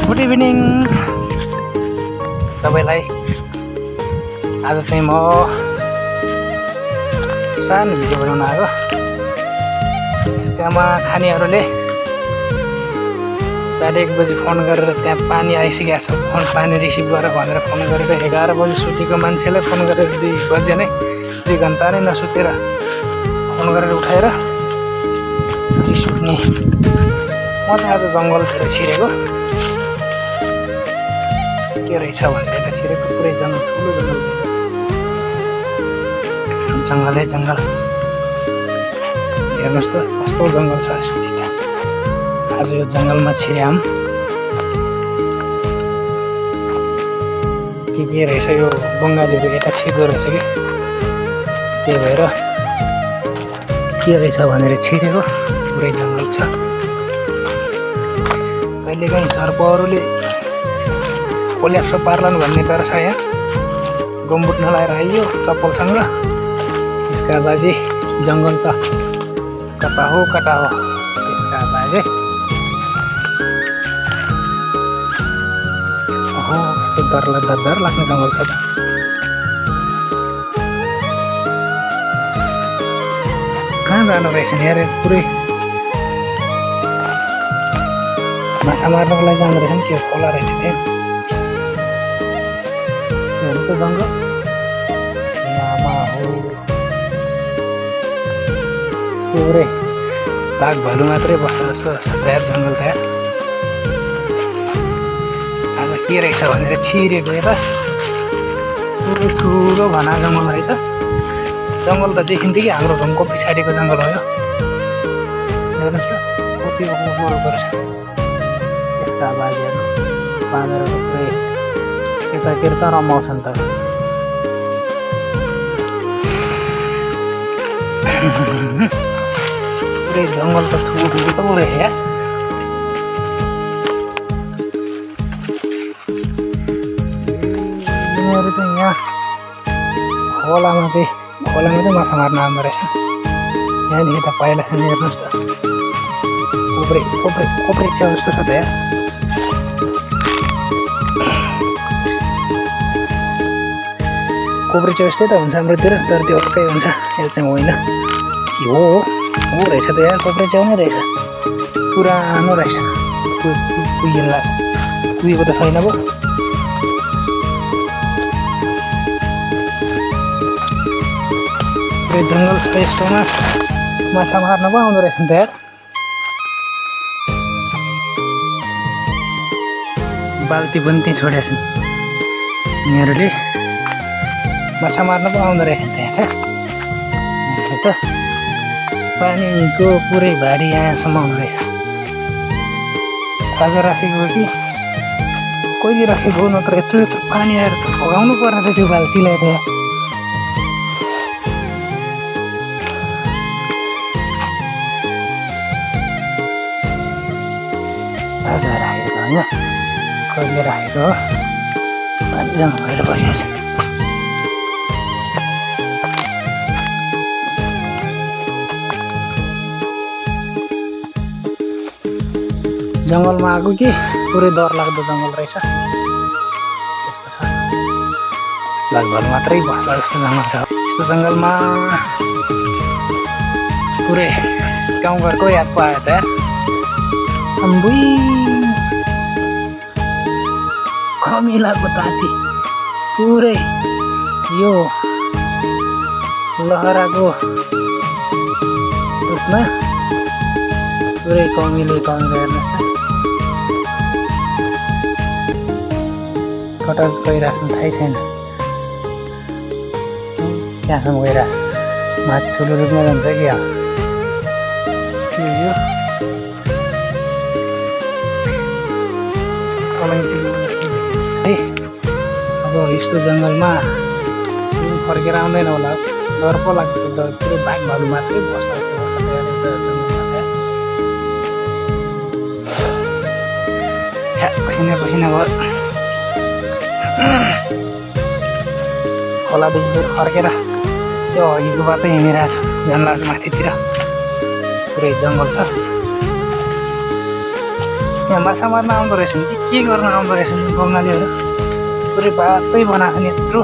Good evening सबैलाई। आज चाहिँ म सानो भिडियो बनाउन आएको। त्यहाँमा खानेहरूले 1:30 बजी फोन गरेर त्यहाँ पानी आइसकेको छ, फोन पानी रिसिभ गरेर भनेर फोन गरेर 11 बजी सुतेको मान्छेलाई फोन गरेर 2 बजे नै 2 घन्टा नै नसुतेर फोन गरेर उठाएर रिस उठ्ने। म त आज जङ्गलतिर छिरेको के रहेछ भनेर यता छिरेको। पुरै जङ्गल, ठुलो जङ्गलै जङ्गल। हेर्नुहोस् त कस्तो जङ्गल छ यसको। आज यो जङ्गलमा छिर्याम के रहेछ, यो बङ्गालीहरू यता छिर्दो रहेछ कि, त्यही भएर के रहेछ भनेर छिरेको। पुरै जङ्गल छ। कहिलेकाहीँ सर्पहरूले कोल्याप्स पार्लान् भन्ने डर छ यहाँ। गम्बुट नलाएर आइयो चप्पलसँग। त्यसका बाजे जङ्गल त कता हो त्यसका बाजे। कस्तो डर लाग्ने जङ्गल छ त। कहाँ जानु रहेछ नि यार, पुरै माछा मार्नको लागि जानु रहेछ नि। के खोला रहेछ त्यहाँ, हेर्नु त जङ्गल आमा हो। पुरै बाघ भालु मात्रै बस्छ जस्तो तयार जङ्गल थियो। आज के रहेछ भनेर छिरेको यता। पुरै ठुलो घना जङ्गल रहेछ। जङ्गल त देखिन्थ्यो कि हाम्रो घरको पछाडिको जङ्गल हो यो। हेर्नुहोस् त कति ओह्रो रहेछ। त्यसका बाजेहरू बाँदरहरू पुरै यतातिर त रमाउँछन् त। पुरै जङ्गल त ठुलो त रहेछ या। यिनीहरू चाहिँ यहाँ खोलामा चाहिँ माछा मार्न आउँदो रहेछ। यहाँदेखि त पहिला छ। हेर्नुहोस् त कोब्रे च्याउ जस्तो छ त यहाँ। कोब्रे च्याउ यस्तै त हुन्छ हाम्रोतिर, तर त्यो अर्कै हुन्छ। यो चाहिँ होइन, हो रहेछ त यहाँ। कोब्रे च्याउ नै रहेछ, पुरानो रहेछ। कुहिएर लाग्छ, कुहिएको त छैन पो। पुरै जङ्गल छ यस्तोमा माछा मार्न पो आउँदो रहेछ नि त यार। बाल्टी पनि त्यहीँ छोडेका छन्। यिनीहरूले माछा मार्न पो आउँदो रहेछ नि त यहाँ त। पानीको पुरै भाडी यहाँसम्म आउँदो रहेछ। आज राखेको कि कहिले राखेको, नत्र यत्रो पानी आएर त भगाउनु पर्ने थियो त्यो बाल्टीलाई त। आज राखेको त होइन, कहिले राखेको हो। पानीजमा भएर बसेको छ। जङ्गलमा आएको कि पुरै डर लाग्दो जङ्गल रहेछ। त्यस्तो छ, बाघभालु मात्रै बस्ला जस्तो जङ्गल छ। यस्तो जङ्गलमा पुरै गाउँघरको याद पो आयो त यार। अम्बुई कमिलाको ताती पुरै यो लहराको उसमा पुरै कमिलो हेर्नुहोस् त। कता गइरहेको छ थाहै छैन। त्यहाँसम्म गइरहेको माथि ठुलो रूपमा जान्छ कि अब यो है। अब यस्तो जङ्गलमा फर्केर आउँदैन होला, डर पो लाग्छ। पुरै बाघ भालु मात्रै बस्छ जस्तो छ जङ्गलमा। पसिना भयो। खोलादेखि फेरि फर्केर त्यो अघिको बाटो हिँडिरहेको छु जङ्गल माथितिर। पुरै जङ्गल छ। यहाँ माछा मार्न आउँदो रहेछन् कि के गर्न आउँदो रहेछन् बङ्गालीहरू पुरै बाटै बनाएको नि यत्रो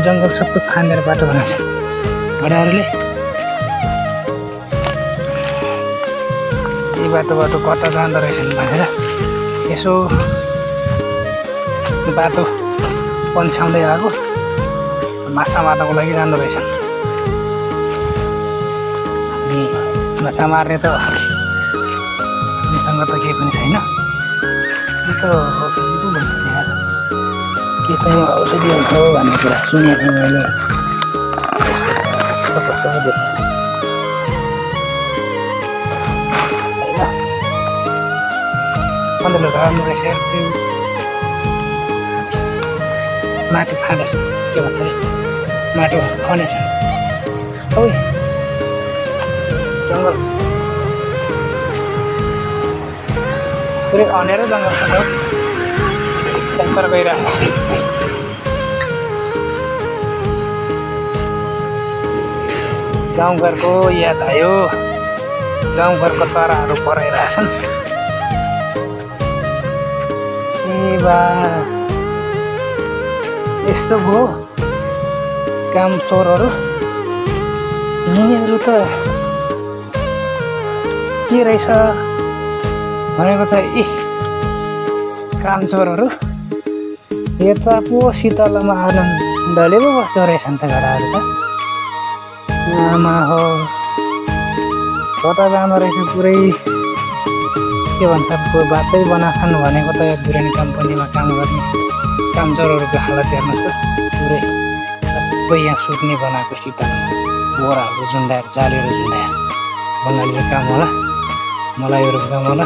जङ्गल सबै खानेर बाटो बनाएको छ घोडाहरूले यही बाटोबाट कता जाँदो रहेछन् भनेर यसो बाटो पन्छ्याउँदै आएको माछा मार्नको लागि जाँदो रहेछन् अनि माछा मार्ने त उनीसँग त केही पनि छैन के चाहिँ औषधि हुन्छ भन्ने कुरा सुनेको थिएँ मैले कसो देखेँ छैन अन्त राम्रो रहेछ माटो फाँदैछ के भन्छ अरे माटो खनेछ औ जङ्गल पुरै खनेर जङ्गल छ ट्याङ्कर गइरहेको गाउँघरको याद आयो गाउँघरको चराहरू पराइरहेछन् ए बा यस्तो भयो काम चोरहरू यिनीहरू त के रहेछ भनेको त काम चोरहरू यता पो शीतलमा आनन्दले पो बस्दो रहेछन् त घडाहरू त आमा हो कता जाँदो रहेछ पुरै के भन्छ बाटै बनाछन् भनेको त बिरानी कम्पनीमा काम गर्ने काम चोरहरूको हालत हेर्नुहोस् त पुरै सबै यहाँ सुत्ने बनाएको शीतलमा बोराहरू झुन्डाएर जालीहरू झुन्डाएर बङ्गालीको काम होला मलाईहरूको काम होला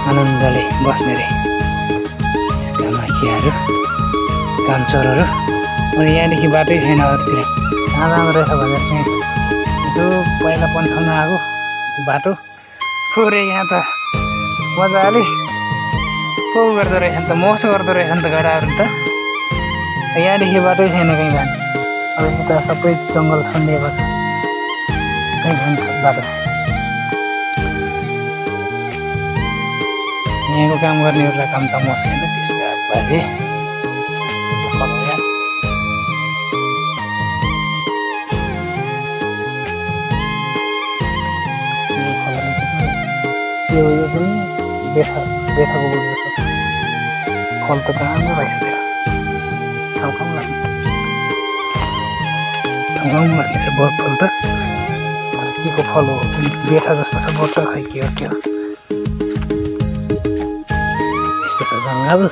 आनन्दले बस्ने रे यसका माखियाहरू काम चोरहरू अनि यहाँदेखि बाटै छैन अरूतिर कहाँ जाँदो रहेछ भनेर चाहिँ यसो पहिला पन्छाउन आएको बाटो पुरै यहाँ त मजाले को गर्दो रहेछन् त मोस गर्दो रहेछन् त गडाहरू त यहाँदेखि बाटै छैन कहीँ जाने अब यता सबै जङ्गल खनिएको छ कहीँ जान्छ बाटो यहाँको काम गर्नेहरूलाई काम त मोस छैन त्यसका बाजे यो पनि बेथाको बुझ्नु छ फल त राम्रो रहेछ त्यो ठाउँ ठाउँ लाग्ने छ बहुत फल त के को फल हो बेथा जस्तो छ बच्च खै के हो यस्तो छ जङ्गल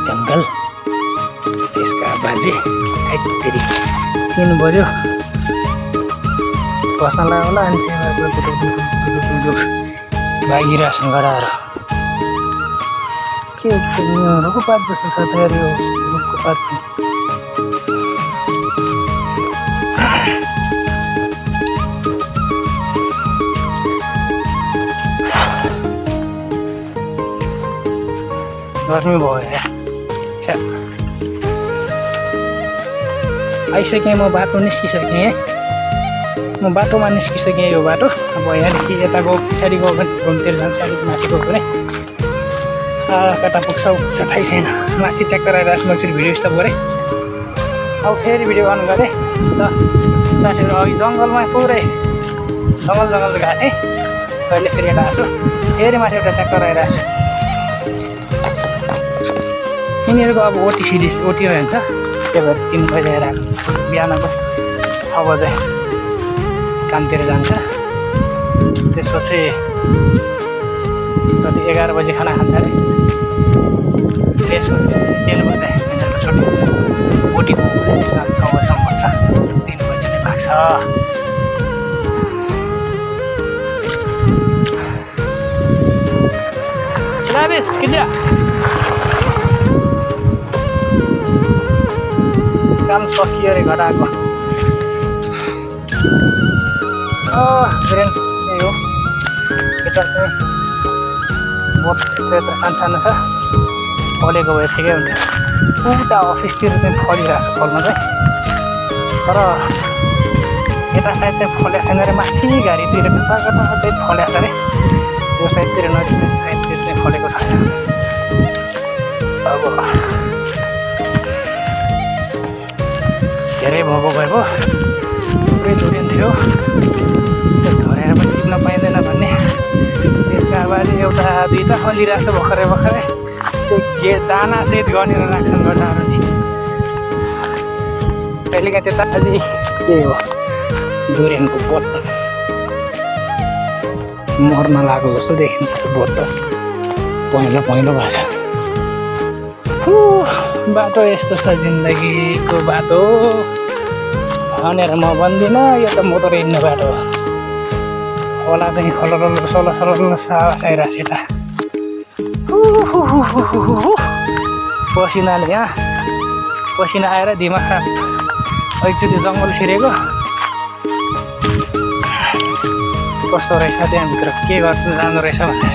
जङ्गल त्यसका बाजे आइतेरी 3 बज्यो बस्नलाई होला अनि भागिरहेछन् गडाहरू के रुखको पात जस्तो छ तयारी हो रुखको पात गर्मी भयो आइसकेँ म बाटो निस्किसकेँ म बाटोमा निस्किसकेँ यो बाटो अब यहाँदेखि यता गयो पछाडि गयो भने घुमतिर जान्छ अलिक माथि गयो भने कता पुग्छ थाहै छैन माथि ट्र्याक्टर आइरहेको म एकचोटि भिडियो स्टप गरेँ अब फेरि भिडियो अन गरेँ ल साथीहरू अघि जङ्गलमा पुरै जङ्गल गएको थिएँ अहिले फेरि यता आएको छु फेरि माथि एउटा ट्र्याक्टर आइरहेको छ यिनीहरूको अब ओटी रहन्छ त्यही भएर 3 बजे आइरहेको हुन्छ बिहानको 6 बजे कामतिर जान्छ त्यसपछि कति 11 बजे खाना खान्छ अरे त्यसपछि 3 बजे यिनीहरूको छुट्टी ओटी 6 बजीसम्म छ 3 बजे नै लाग्छ Travis, kerja. काम सकियो अरे घटाएको फ्रेन्ड यही हो यता चाहिँ बोट यत्र सानो छ फलेको भए ठिकै हुन्थ्यो उता अफिसतिर चाहिँ फलिरहेको छ फलमा चाहिँ तर यता साइड चाहिँ फल्या छैन अरे, माथि घारीतिर कता कता चाहिँ फल्या छ अरे, यो साइडतिर नजिक साइडतिर चाहिँ फलेको छैन। अब धेरै भएको गएको थुप्रै झुरेन थियो, त्यो झरेर पनि टिप्न पाइँदैन भन्ने त्यसका बारे एउटा दुईवटा फलिरहेको छ भर्खरै भर्खरै, त्यो दानासहित गनेर राख्छन् गड्डाहरू नि। कहिलेकाहीँ त्यता अझै के हो डुरेनको बोट मर्न लागेको जस्तो देखिन्छ त्यो बोट त, पहेँलो पहेँलो भएको छ। बाटो यस्तो छ जिन्दगीको बाटो भनेर म भन्दिनँ, यो त मोटर हिँड्ने बाटो हो। खोला चाहिँ खलरल सलो सरल सास आइरहेको छ यता, पसिनाले यहाँ पसिना आएर दिमाग खराब। एकचोटि जङ्गल छिरेको कस्तो रहेछ त्यहाँभित्र के गर्नु जाँदो रहेछ भनेर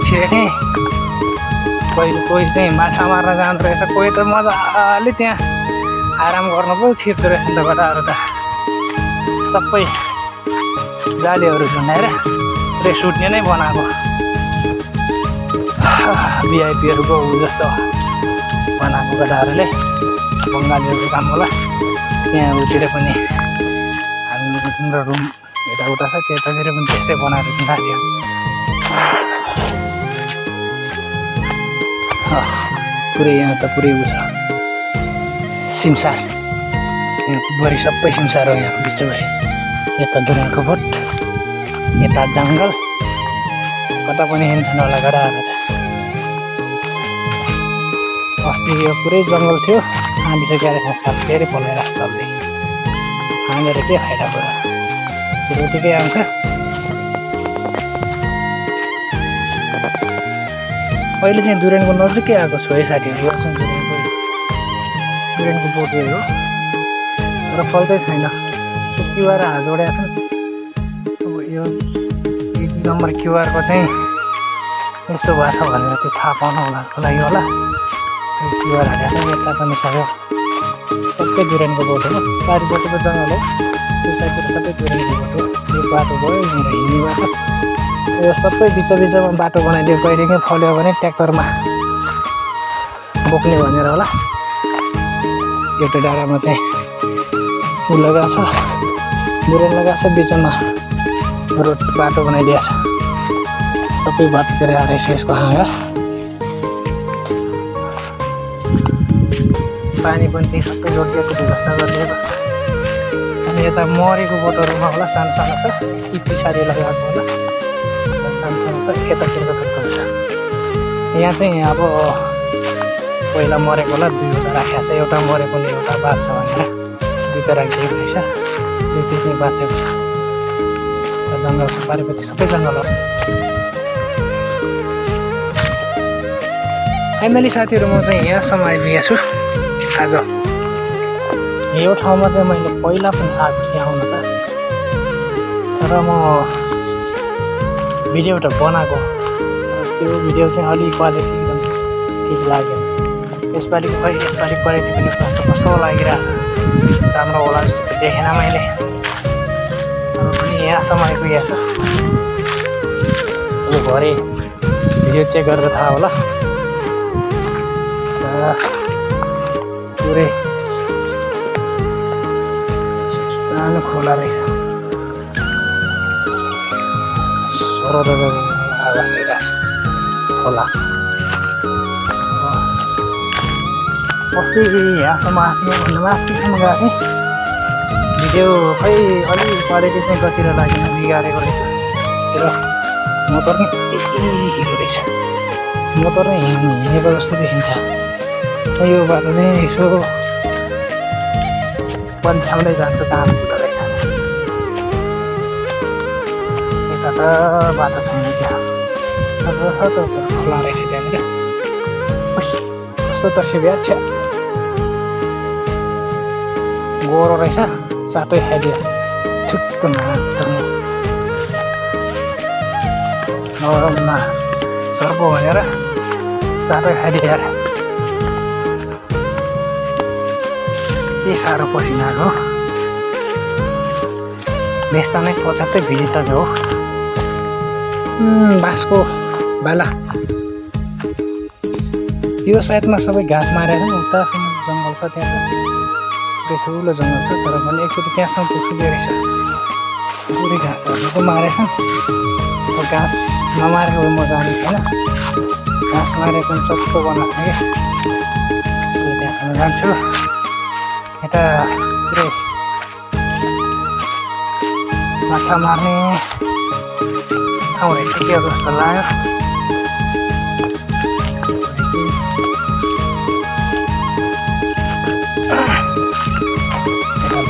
छिरेको। कोही चाहिँ माछा मार्न जाँदो रहेछ, कोही त मजाले त्यहाँ आराम गर्नु पो छिर्दो रहेछ नि त गड्डाहरू त। सबै जालीहरू झुन्डाएर रेस्ट उठ्ने नै बनाएको, भिआइपीहरूको जस्तो बनाएको गड्डाहरूले। बङ्गालीहरूको काम होला, त्यहाँ उतिर पनि हाम्रो रुम यताउता छ, त्यतातिर पनि त्यस्तै बनाएर राख्यो। पुरै यहाँ त पुरै उ छ सिमसार, यहाँभरि सबै सिमसार हो यहाँ बिचभरि। यता डुरेनको बोट, यता जङ्गल, कता पनि हिँड्छन् होला गड्डाहरू त। अस्ति यो पुरै जङ्गल थियो, हाँडिसकेर संस्कार फेरि फलेर जस्तै हाँडेर के फाइदा भयो, रोटीकै आउँछ। अहिले चाहिँ डुरेनको नजिकै आएको छु है साथीहरू, यो चाहिँ डुरेनको बोट हो र फल्दै छैन। त्यो क्युआर जोडेको छ, अब यो 1 नम्बर क्युआरको चाहिँ यस्तो भएको छ भनेर त्यो थाहा पाउनको लागि होला क्युआर हालेको छ। यता पनि सक्यो सबै डुरेनको बोट हो, चारिपट्टिको जङ्गल हो, त्यो साइडतिर सबै डुरेनको बोट हो। यो बाटो भयो यहाँनिर हिँड्ने बाटो, यो सबै बिचमा बाटो बनाइदियो। कहिलेकाहीँ फल्यो भने ट्र्याक्टरमा बोक्ने भनेर होला। एउटा डाँडामा चाहिँ उ लगाएको छ, डुरेन लगाएको छ, बिचमा रोड बाटो बनाइदिएको छ। सबै बाटोतिर आएर यसको हाँगा पानी पनि त्यही सबै जोडिदिएको व्यवस्था गरिदिएको छ। अनि यता मरेको बोटहरूमा होला सानो सानो छ, ती पछाडि लगाएको होला सानो सानो छ, यतातिरको थुप्रो छ। यहाँ चाहिँ अब पहिला मरेको होला 2वटा राखेको छ, एउटा मरेको नि एउटा बाँच्छ भनेर 2टा राखिदिएको रहेछ। 2 चाहिँ बाँचेको छ। जङ्गलको पारिपट्टि सबै जङ्गल हो। फाइनली साथीहरू म चाहिँ यहाँसम्म आइपुगेको छु आज। यो ठाउँमा चाहिँ मैले पहिला पनि आएको थिएँ आउन त, तर म भिडियो एउटा बनाएको, त्यो भिडियो चाहिँ अलिक क्वालिटी एकदम ठिक लाग्यो। यसपालिको क्वालिटी पनि कस्तो लागिरहेछ, राम्रो होला जस्तो त देखेन मैले। तर पनि यहाँसम्म आइपुगेको छु। अब भरे भिडियो चेक गरेर थाहा होला। पुरै सानो खोला रहेछ, सरो आवाज आइरहेको छ खोला। अस्ति यहाँसम्म आएको भन्दा माथिसम्म गएको थिएँ। भिडियो खै अलि क्वालिटी चाहिँ कतिर लागेन, बिगारेको रहेछ। तर मोटर नै हिँडेको रहेछ, मोटर नै हिँडेको जस्तो देखिन्छ। यो बाटो चाहिँ यसो पन्छ्याउँदै जान्छ, कहाँ पुग्दो रहेछ। यता त बाटो छैन, त्यहाँ खोला रहेछ त्यहाँनिर। कस्तो तर्सी बिहा छ, गोरो रहेछ, चाटै खाइदियो ठुक्क नरमा सर्पो भनेर चाटै खाइदियो यार। के साह्रो पसिना आएको बेस्ता नै पछातै भिजिसक्यो हो। बाँसको बाला यो साइडमा सबै घाँस मारेर उतासम्म जङ्गल छ। त्यहाँ पुरै ठुलो जङ्गल छ, तर पनि एकचोटि त्यहाँसम्म पुग्यो रहेछ। पुरै घाँसहरू त मारेछ, घाँस नमारेको मजा आउने थिएन। घाँस मारेको चक्को बनाएको क्या। त्यहाँ जान्छु। यता पुरै माछा मार्ने ठाउँ रहेछ के जस्तो लाग्यो।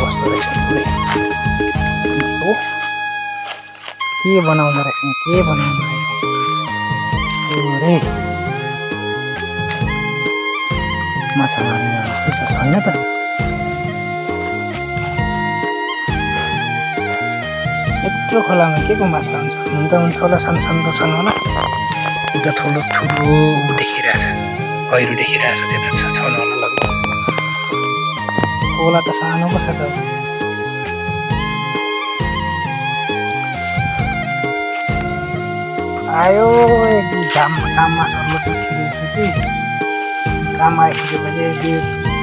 बस्दो रहेछ पुरै। के बनाउँदो रहेछ, के बनाउँदो रहेछ रे। माछा मार्ने जस्तो छैन त। यत्रो खोलामा के को माछा हुन्छ? हुन त हुन्छ होला, सानो सानो त छन् होला। उता ठुलो ठुलो देखिरहेछ, पहिरो देखिरहेछ, त्यता छन् होला लगभग। खोला त सानो पो छ त। आयो घाममा सर्लो छिरेको कि घाम आइसकेपछि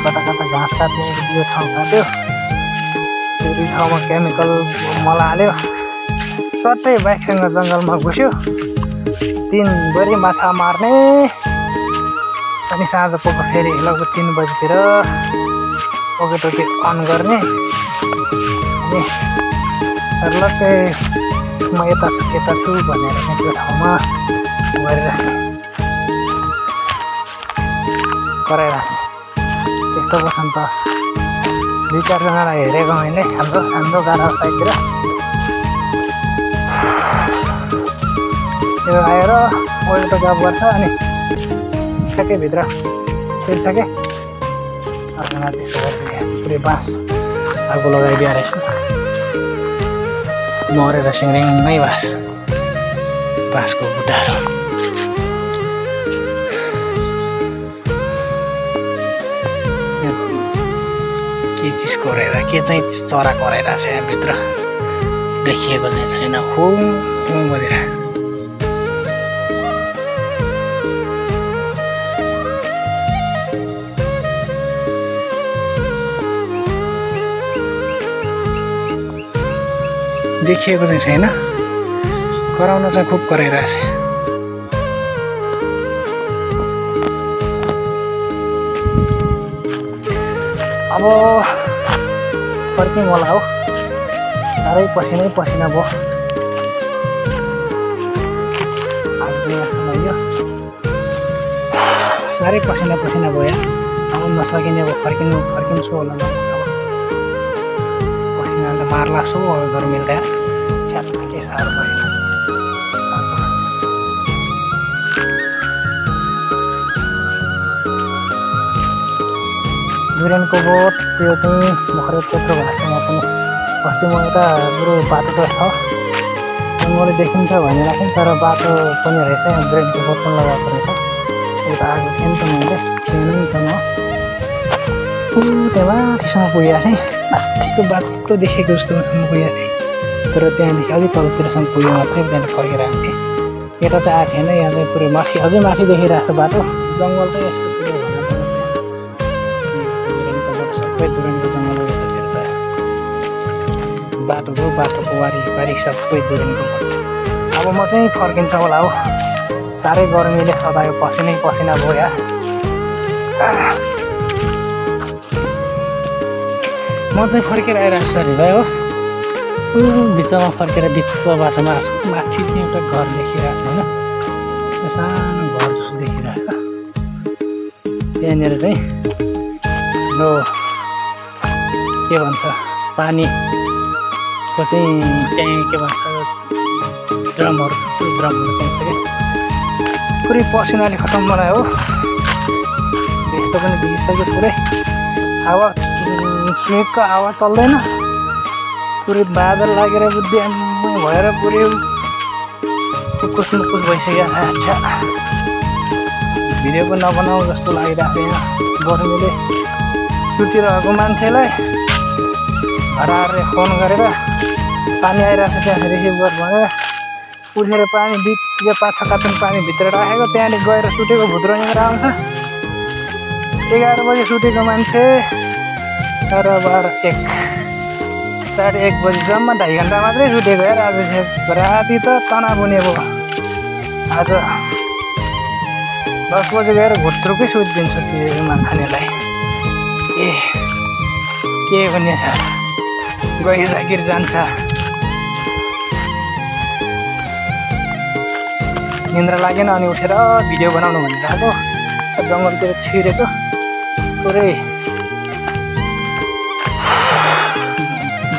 कता कता घाँस काट्यो, यो ठाउँ काट्यो, त्यो ठाउँमा केमिकल मल हाल्यो। सट्टै बाइकसँग जङ्गलमा घुस्यो। दिनभरि माछा मार्ने, अनि साँझ पख फेरि लगभग 3 बजीतिर ओकेटोके अन गर्ने। अनि लक्कै म यता छु भनेर त्यो ठाउँमा गरेर कराइराख्ने। त्यस्तो बस्नु त 2-4 जनालाई हेरेको मैले हाम्रो गाह्रो साइडतिर। त्यो आएर ओइल त गफ गर्छ, अनि ठ्याक्कै भित्र छिर्छ के। अर्कोमा त्यस्तो गरेर पुरै बाँस आगो लगाइदिएर रहेछ, मरेर सिङ्रिङ्गै भएको छ बाँसको बुट्टाहरू। के चिज कोरेर, के चाहिँ चरा कराइरहेको छ यहाँभित्र, देखिएको चाहिँ छैन। हुँ बजिरहेको छ। देखिएको चाहिँ छैन, कराउन चाहिँ खुब कराइरहेछ। अब फर्किउँ होला हो, साह्रै पसिना भयो। आज चाहिँ यहाँसम्म आइयो, साह्रै पसिना भयो। अब नसकिने अब फर्किन्छु होला। पसिनाले मार्ला सो गर्मी ल्याएर छ्याप्पै के साह्रो भएन। दुरेनको बोट त्यो चाहिँ भर्खरै त्यत्रो भएको छ। म पनि अस्ति म यता बरु बाटो त छ मैले देखिन्छ भनेर थिएँ, तर बाटो पनि रहेछ। दुरेनको बोट पनि लगाएको रहेछ। यता आएको थिएँ नि त मैले, थिएनै त म त्यहाँ माथिसम्म पुगेको थिएँ। माथिको बाटो देखेको जस्तोसम्म पुगेको थिएँ, तर त्यहाँदेखि अलिक तलतिरसम्म पुग्यो मात्रै, त्यहाँदेखि फर्केर आएको थिएँ। यता चाहिँ आएको थिएन, यहाँ चाहिँ पुरै माथि, अझै माथि देखिरहेको बाटो। जङ्गल चाहिँ यस्तो पुरो सबै दुरेनको जङ्गल यतातिर त बाटोको वारिपारि सबै दुरेनको। अब म चाहिँ फर्किन्छ होला हो, साह्रै गर्मीले सतायो, पसिना भयो यार। म चाहिँ फर्केर आइरहेको छु अरे भाइ हो। बिचमा फर्केर बिच बाटोमा माथि चाहिँ एउटा घर देखिरहेको छ होइन, सानो घर जस्तो देखिरहेको छ। त्यहाँनिर चाहिँ लो के भन्छ पानीको चाहिँ त्यहाँ के भन्छ ड्रमहरू त्यहाँ छ क्या। पुरै पसिनाले खतम बनायो हो। त्यस्तो पनि भिजिसक्यो पुरै। हावा चुइकको हावा चल्दैन, पुरै बादल लागेर बुद्धिआम्मै भएर पुरै मुकुस भइसक्यो। अच्छा भिडियो पनि नबनाऊ जस्तो लागिरहेको यहाँ गर्मीले। छुट्टी रहेको मान्छेलाई हराएर फोन गरेर पानी आइरहेको छ त्यहाँ रिसिभ गर भनेर उठेर पानी 5-6 कार्टुन पानी भित्र राखेको त्यहाँदेखि गएर सुतेको भुत्रो यहाँनिर आउँछ 11 बजे सुतेको मान्छे 12-1 साढे 1 बजी जम्मा 2.5 घन्टा मात्रै सुतेको यार आज राति त तनाव हुने भयो आज 10 बजे गएर भुत्रुकै सुतिदिन्छु त्यो खानेलाई के भन्ने छ गई जागिर जान्छ निन्द्रा लागेन अनि उठेर भिडियो बनाउनु भनेर आएको जङ्गलतिर छिरेको पुरै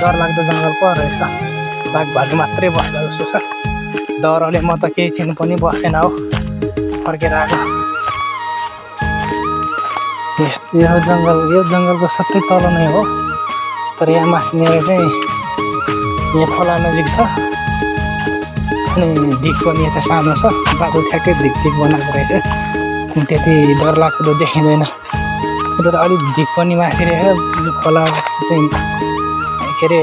डरलाग्दो जङ्गल पो रहेछ बाघ भालु मात्रै बस्छ जस्तो छ डरले म त केही चिन्नु पनि बसेन हो फर्केर आएको यो जङ्गलको सबै तल नै हो तर यहाँ माथिनिर चाहिँ यहाँ खोला नजिक छ अनि ढिक पनि यता सानो छ बाटो ठ्याक्कै ढिक बनाएको रहेछ त्यति डरलाग्दो देखिँदैन त्यो त अलिक ढिक पनि माथि रहेछ खोला चाहिँ के अरे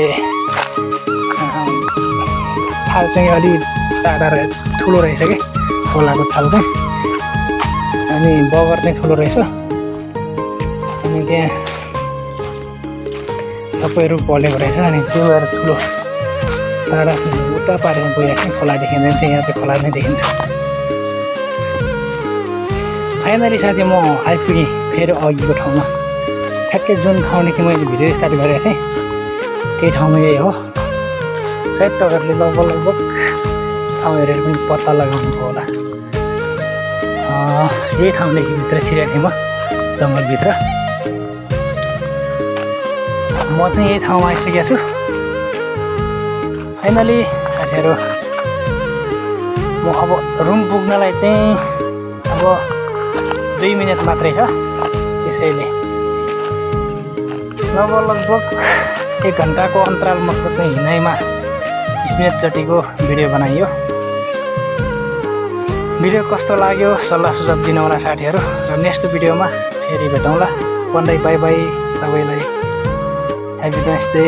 छाल चाहिँ अलिक टाढा ठुलो रहेछ कि खोलाको छाल चाहिँ अनि बगर चाहिँ ठुलो रहेछ अनि त्यहाँ सबै रुख बलेको रहेछ अनि त्यो भएर ठुलो टाढा उता पारेर गएको थिएँ खोला देखिँदैन थियो यहाँ चाहिँ खोला नै देखिन्छ फाइनली साथी म आइपुगेँ फेरि अघिको ठाउँमा ठ्याक्कै जुन ठाउँदेखि मैले भिडियो स्टार्ट गरेको थिएँ त्यही ठाउँमा यही हो सायद तपाईँहरूले लगभग ठाउँ हेरेर पनि पत्ता लगाउनु होला यही ठाउँदेखि भित्र छिरेको थिएँ म जङ्गलभित्र म चाहिँ यही ठाउँमा आइसकेको छु फाइनली साथीहरू म अब रुम पुग्नलाई चाहिँ अब 2 मिनट मात्रै छ त्यसैले लगभग 1 घन्टाको अन्तरालमा चाहिँ हिँडाइमा 20 मिनट जतिको भिडियो बनाइयो भिडियो कस्तो लाग्यो सल्लाह सुझाव दिनु होला साथीहरू र नेक्स्ट भिडियोमा फेरि भेटौँला भन्दै बाई बाई सबैलाई ह्यापी नेक्स्ट डे।